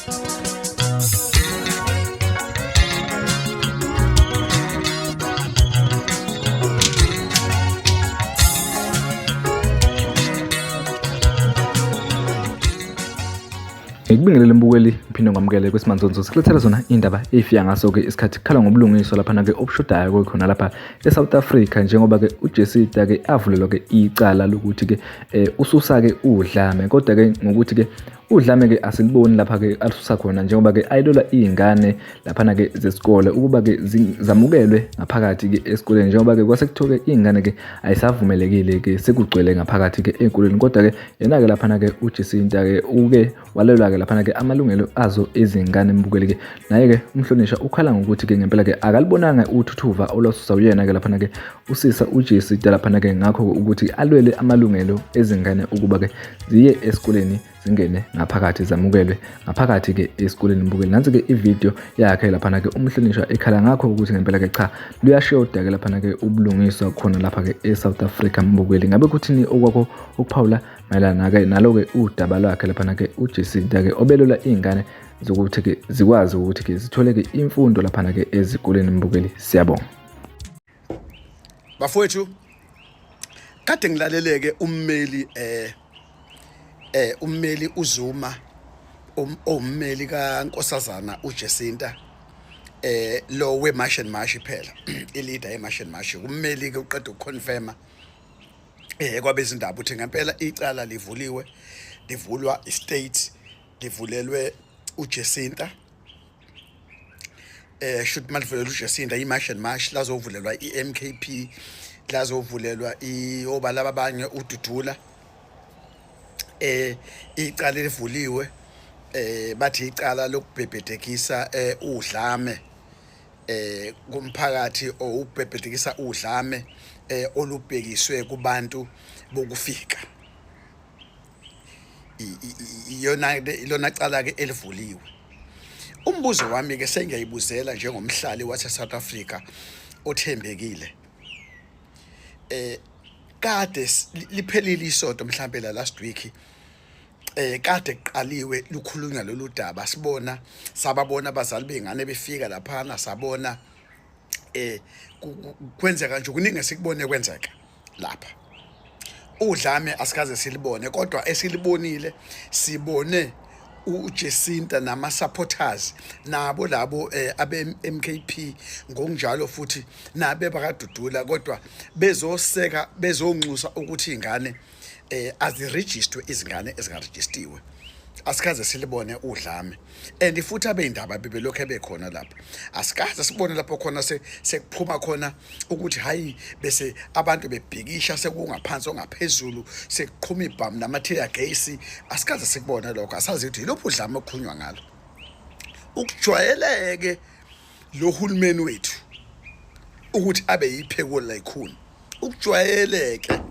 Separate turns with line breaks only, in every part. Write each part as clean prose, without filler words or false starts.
Ngikubingelele mbukeli ngiphinde ngamukele kwesimanzonzo sikulethela zona indaba efika ngaso-ke isikhathi kukhala ngobulungiswa laphana-ke obushodayo khona lapha e-South Africa njengoba-ke uJesita-ke avulelwa-ke icala lokuthi-ke um ususa-ke udlame kodwa-ke ngokuthi-ke Udlame-ke asiliboni lapha-ke alususa khona njengoba-ke ayilola iy'ngane laphana-ke zesikole ukuba-ke zamukelwe ngaphakathi-ke esikoleni njengoba-ke kwase kuthiwa-ke iy'ngane-ke ayisavumelekile-ke sekugcwele ngaphakathi-ke ey'koleni kodwa-ke yena-ke laphana-ke uJacinta-ke uke walelwa-ke laphana-ke amalungelo azo izingane mbukeli-ke naye-ke umhlonishwa ukhala ngokuthi-ke ngempela-ke akalibonanga uthuthuva olwasusa uyena-ke laphana-ke usisa uJacinta laphana-ke ngakho ukuthi alwele amalungelo ezingane ukuba-ke ziye esikoleni zingene ngaphakathi zamukelwe ngaphakathi-ke esikoleni mbukeli nansi-ke ividiyo yakhe laphana-ke umhlonishwa ekhala ngakho ukuthi ngempela-ke cha luyashoda-ke laphana-ke ubulungiswa khona lapha-ke e-South Africa mbukeli ngabe kuthini okwakho ukuphawula mayelana-ke nalo-ke udaba lwakhe laphana-ke uJacinta-ke obelola iy'ngane zokuthi-ke zikwazi ukuthi-ke zithole-ke imfundo laphana-ke ezikoleni mbukeli siyabonga.
Bafowethu, kade ngilaleleke ummeli ummeli uZuma owummeli kaNkosazana uJacinta lo we March and March phela i-leader ye March and March ummeli ke uqeda ukuconfirma kwabezindaba uthi ngempela icala livuliwe livulwa i-state livulelwe uJacinta should malivulelwa uJacinta i-March and March lazovulelwa i-MKP lazovulelwa ioba laba abanye uDudula icala elivuliwe bathi icala lokubhebhedekisa udlame kumphakathi owubhebhedekisa udlame olubhekiswe kubantu bokufika. Iyona ilona cala ke elivuliwe. Umbuzo wami ke sengiyayibuzela njengomhlali wase South Africa othembekile, kade liphelile isonto mhlambe la last week, kade kuqaliwe lukhulunywa lolu daba, sibona sababona abazali bengane befika laphana, sabona kwenzeka nje kuningi esikubone kwenzeka lapha. Udlame asikaze silibone, kodwa esilibonile sibone uJacinta nama supporters nabo labo abe MKP ngokunjalo futhi nabe bakaDudula, kodwa bezoseka bezonxusa ukuthi ingane aziregisterwe, izingane ezingaregistiwe. Asikaze silibone udlame and futhi abeyindaba bebelokhu ebekhona lapha. Asikaze sibone lapho khona sekuphuma khona ukuthi hayi bese abantu bebhikisha sekungaphansi ongaphezulu sekuqhuma ibhamu nama-tear gas. Asikaze sikubone lokho, asazi ukuthi yilophu udlame okukhulunywa ngalo. Ukujwayeleke lo hulumeni wethu ukuthi abe yiphekula layikhuni, ukujwayeleke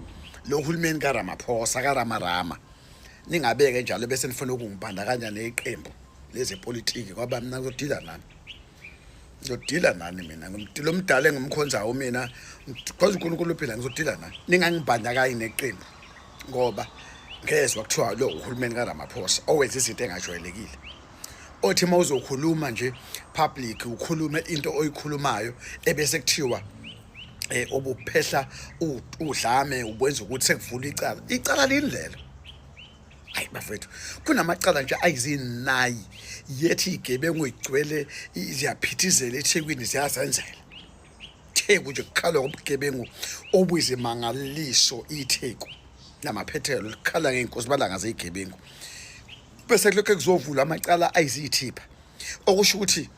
lo hulumeni kaRamaphosa kaRamarama. Ningabeke njalo bese nifuna ukungibandakanya neqembu lezepolitiki ngoba mina ngizodila nani, ngizodila nani mina lo mdala engimkhonzayo mina because uNkulunkulu uphila, ngizodila nani. Ningangibandakanyi neqembu ngoba ngezwa kuthiwa lo uhulumeni kaRamaphosa owenza izinto engajwayelekile, othi uma uzokhuluma nje public ukhulume into oyikhulumayo ebese kuthiwa obuphehla udlame ukwenza ukuthi sekuvulwa icala. Icala lindlela. Hayi bafethu, kunamacala nje ayizinayi yethi igebengu igcwele ziyaphithizela eThekwini ziyazenzela. Theku nje kukhalwa ngobugebengu obuyizimangaliso, iTheku namaphethelo likhala ngey'nkosi balanga zeyigebengu, bese kulokhu kuzovulwa amacala ayizithipha, okusho ukuthi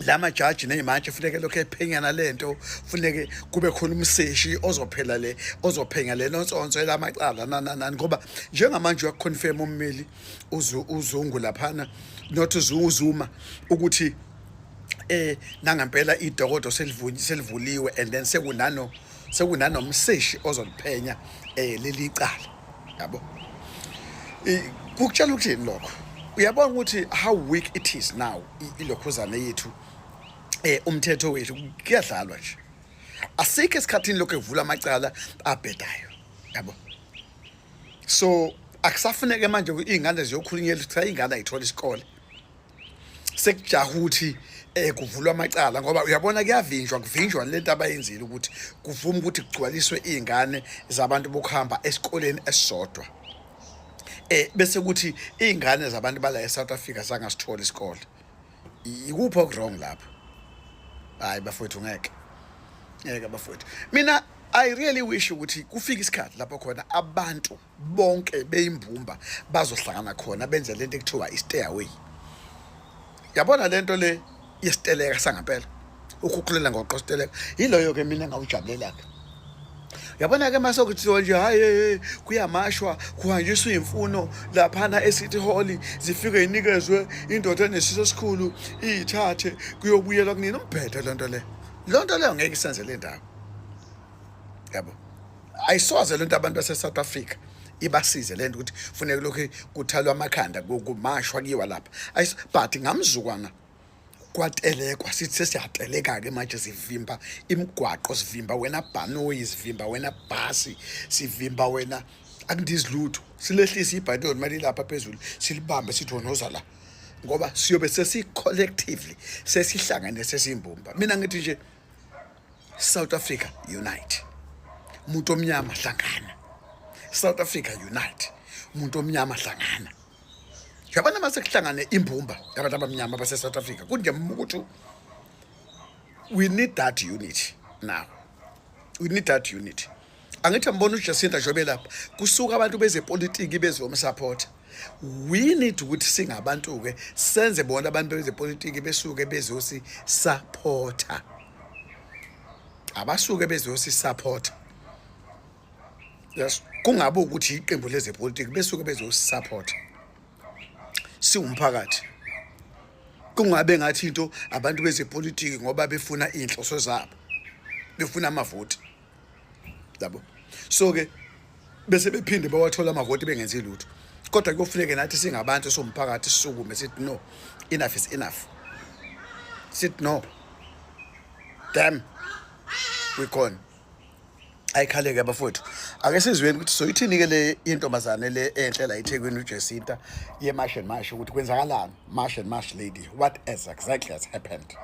la majaji ney'mantshi funeke lokhu ephenyana le nto, funeke kube khona umseshi ozophela le ozophenya le nonsonso elamacala nananani, ngoba njengamanje uyakuconfirm ummeli uZungu laphana, not uZuma, ukuthi nangempela idokodo selivuliwe and then sekunanomseshi ozoliphenya leli cala yabo. Kukutshela ukuthini lokho? Uyabona ukuthi how weak it is now ilokhuzane yethu, umthetho wethu kuyadlalwa nje. Asikho esikhathini lokho evula amacala abhedayo yabo. So akusafuneke manje iy'ngane ziyokhulunyelwa, cha, iy'ngane ayithola isikole. Sekujaha ukuthi kuvulwa amacala, ngoba uyabona kuyavinjwa, kuvinjwa lento abayenzile ukuthi kuvume ukuthi kugcwaliswe izingane zabantu bokuhamba esikoleni esisodwa, bese kuthi izingane zabantu bala eSouth Africa sangasithola isikole. Ikuphi oku-wrong lapho? Hayi bafowethu, ngeke, ngeke bafowethu. Mina I really wish ukuthi kufike isikhathi lapho khona abantu bonke beyimbumba bazohlangana khona, benze lento ekuthiwa i-stay away. Yabona lento le yesiteleka sangampela, ukhukhulela ngoqo siteleka, yiloyo ke mina engawujabulela-ke. Yabona-ke mase kuthiwa nje hhayi, kuyamashwa, kuhanjiswa iy'mfuno laphana e-City Hall, zifike inikezwe indoda enesiso esikhulu, iyithathe, kuyobuyelwa kunini umbhedo. Loo nto leyo, loo nto leyo ngeke isenze le ndawo, yabo. Ayisoze lento abantu base-South Africa ibasize lento ukuthi funeka lokhu kuthalwa amakhanda, kumashwa, kuyiwa lapha. But ngamzukwana kwatelekwa, sithi sesiyateleka-ke manje, sivimba imigwaqo, sivimba wena bhanoyi, sivimba wena bhasi, sivimba wena akundizi lutho, silehlise ibhayitoni mali lapha phezulu, silibambe, sithi wena oza la, ngoba siyobe sesi-collectively sesihlangene, sesiyimbumba. Mina ngithi nje South Africa unite, umuntu omnyama hlangana. South Africa unite, umuntu omnyama hlangana. Yabona mase kuhlangane imbumba yabantu abamnyama base-South Africa, kunje ukuthi we need that unity now, we need that unity. Angithi ambona uJacinta njengoba lapha kusuka abantu bezepolitiki bezomsupport. We need ukuthi singabantu-ke senze bona abantu bezepolitiki besuke bezosisupporta, abasuke bezosisupport. Yes, kungabe ukuthi iqembu lezepolitiki besuke bezosisupport siwumphakathi, kungabe ngathi into abantu bezepolitiki ngoba befuna iy'nhloso zabo, befuna amavoti yabo. So-ke bese bephinde bawathola amavoti bengenzi lutho, kodwa kuyofuneke nathi singabantu siwumphakathi sisukume, sithi no, enough is enough, sithi no, damn, we gone. Ayikhaleke abafowethu, ake sizweni ukuthi soyithini-ke le intombazane le enhle la eThekwini, uJacinta ye-March and March, ukuthi kwenzakalani. March and March lady, what is exactly has happened?